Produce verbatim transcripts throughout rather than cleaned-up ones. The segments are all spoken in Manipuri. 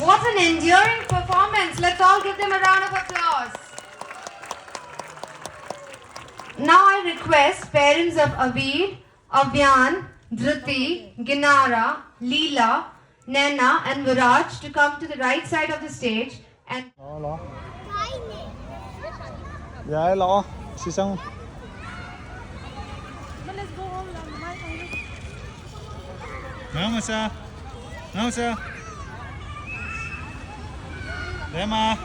What an endearing performance. Let's all give them a round of applause. Now I request parents of Avir, Avyan, Druti, Ginara, Leela, Nena, and Viraj to come to the right side of the stage and ꯌꯥꯏ, ꯂꯥꯛꯑꯣ꯫ ꯁꯤ ꯆꯪꯉꯨ꯫ ꯉꯥꯡꯉꯨꯁꯦ꯫ ꯉꯥꯡꯉꯨꯁꯦ꯫ ꯔꯦꯃꯥ꯫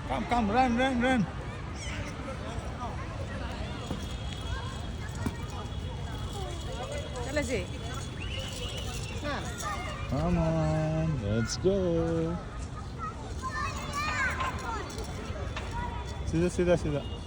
Come, come, run, run, run. ꯆꯠꯂꯁꯦ꯫ ꯍꯥ? Come on, let's go. ꯁꯤꯗ, ꯁꯤꯗ, ꯁꯤꯗ꯫